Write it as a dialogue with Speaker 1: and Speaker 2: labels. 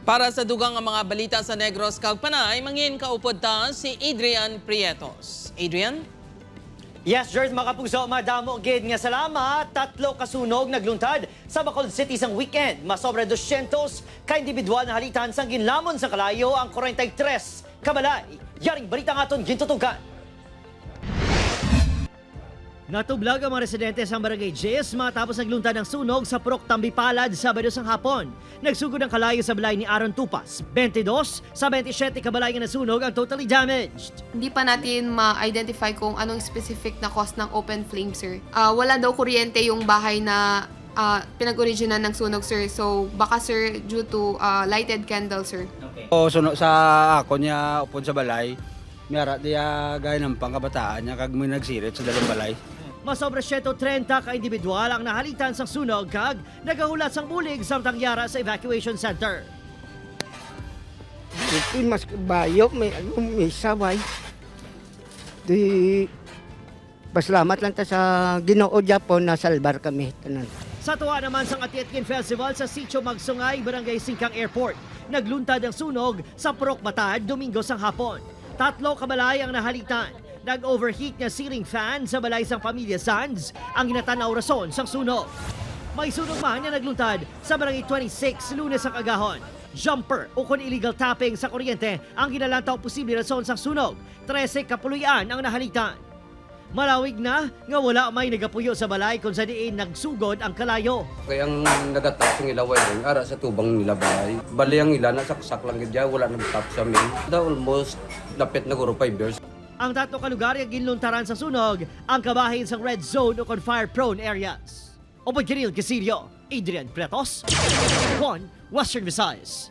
Speaker 1: Para sa dugang nga mga balita sa Negros kag Panay, mangin kaupod ta si Adrian Prietos. Adrian?
Speaker 2: Yes, Jerth, mga kapuso, madamo gid nga salamat. Tatlo kasunog nagluntad sa Bacolod City sang weekend. Masobra 200 ka individual na halitan sang ginlamon sa kalayo ang 43 kabalay. Yaring balita nga aton gintutukan. Natublag ang mga residente sa Barangay Jess matapos nagluntad ng sunog sa Purok Tambipalad Sabado sang hapon. Nagsugod ang kalayo sa balay ni Aaron Tupas. 22 sa 27 kabalay nga nasunog ang totally damaged.
Speaker 3: Hindi pa natin ma-identify kung anong specific na cause ng open flame, sir. Wala daw kuryente yung bahay na pinag-originan ng sunog, sir. So, baka, sir, due to lighted candle, sir.
Speaker 4: O suno sa ako niya upod sa balay. Miyara diya gaya ng pangkabataan niya kag may nagsirit sa dalawang balay.
Speaker 2: Masobra 130 ka individual ang nahalitan sang sunog kag nagahulat sang bulig samtang yara sa evacuation center.
Speaker 5: Ito mas bayo, may, ano, may saway. Di, pasalamat lang ta sa Ginoo Japon na salbar kami tanan.
Speaker 2: Sa tuwa naman sang Atiatkin Festival sa Sitio Magsungay, Barangay Singkang Airport, nagluntad ang sunog sa Purok Batad Domingo sang hapon. Tatlo kabalay ang nahalitan. Nag-overheat nga ceiling fan sa balay sang pamilya Sanz ang ginatanaw rason sang sunog. May sunog man nga nagluntad sa Barangay 26 Lunes ang kagahon. Jumper o kon illegal tapping sa kuryente ang ginalantaw posible rason sang sunog. 13 kapuluyan ang nahalitan. Malawig na nga wala may nagapuyo sa balay kung sa diin nagsugod ang kalayo.
Speaker 6: Kaya ang nagatap ng ila wiring, ara sa tubang nila balay. Bali ang ila, nasaksak lang gid wala nagtap sa main. Da almost lapit na guro 5 years.
Speaker 2: Ang tatlo ka lugar nga ginluntaran sa sunog ang kabahin sa red zone o kon fire-prone areas. Upod Kiril Casillo, Adrian Pretos, 1 Western Visayas.